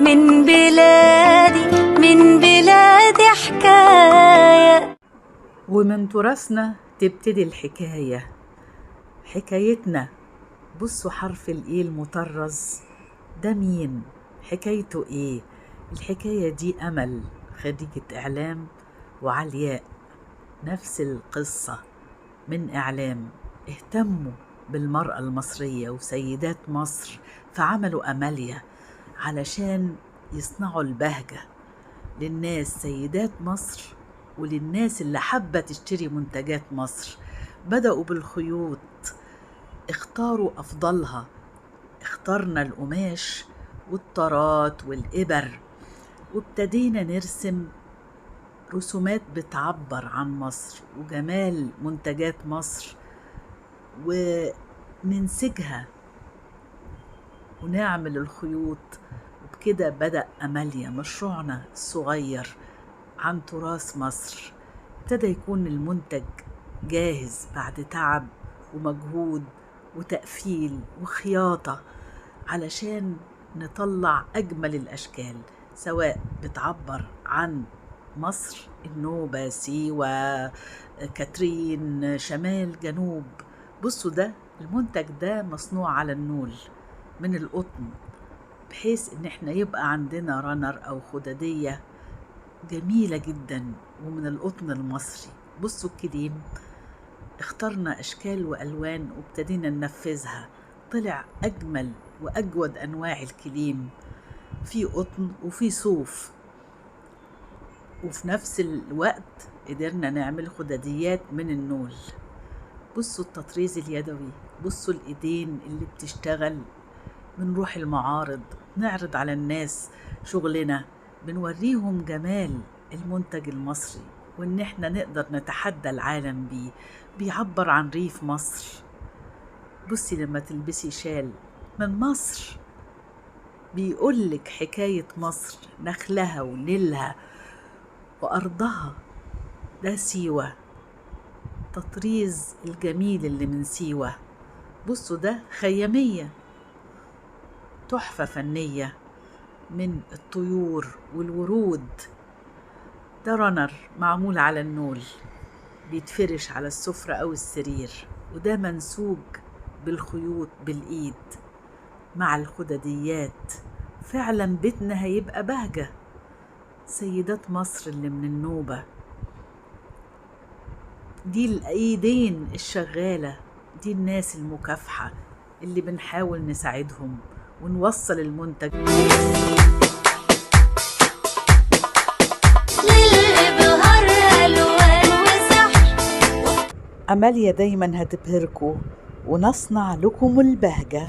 من بلادي، من بلادي حكاية. ومن تراثنا تبتدي الحكاية، حكايتنا. بصوا حرف الإيه المطرز ده مين؟ حكايته إيه؟ الحكاية دي أمل خريجة إعلام وعلياء، نفس القصة من إعلام. اهتموا بالمرأة المصرية وسيدات مصر، فعملوا أماليا علشان يصنعوا البهجة للناس، سيدات مصر وللناس اللي حابة تشتري منتجات مصر. بدأوا بالخيوط، اختاروا أفضلها، اخترنا القماش والطرات والإبر، وابتدينا نرسم رسومات بتعبر عن مصر وجمال منتجات مصر، وننسجها ونعمل الخيوط. وبكده بدأ أماليا مشروعنا الصغير عن تراث مصر. ابتدى يكون المنتج جاهز بعد تعب ومجهود وتقفيل وخياطة، علشان نطلع أجمل الأشكال، سواء بتعبر عن مصر، النوبة، سيوة، كاترين، شمال، جنوب. بصوا ده المنتج ده مصنوع على النول من القطن، بحيث ان احنا يبقى عندنا رانر او خدادية جميلة جدا ومن القطن المصري. بصوا الكليم، اخترنا اشكال والوان وابتدينا ننفذها، طلع اجمل واجود انواع الكليم، في قطن وفي صوف، وفي نفس الوقت قدرنا نعمل خداديات من النول. بصوا التطريز اليدوي، بصوا الايدين اللي بتشتغل. بنروح المعارض نعرض على الناس شغلنا، بنوريهم جمال المنتج المصري وان احنا نقدر نتحدى العالم بيه، بيعبر عن ريف مصر. بصي لما تلبسي شال من مصر بيقولك حكاية مصر، نخلها ونيلها وأرضها. ده سيوة، تطريز الجميل اللي من سيوة. بصوا ده خيامية، تحفة فنية من الطيور والورود. ده رنر معمول على النول، بيتفرش على السفرة أو السرير، وده منسوج بالخيوط بالإيد مع الخدديات. فعلا بيتنا هيبقى بهجة. سيدات مصر اللي من النوبة، دي الأيدين الشغالة، دي الناس المكافحة اللي بنحاول نساعدهم ونوصل المنتج. للإبهار ألوان وسحر. أماليا دايما هتبهركوا ونصنع لكم البهجة.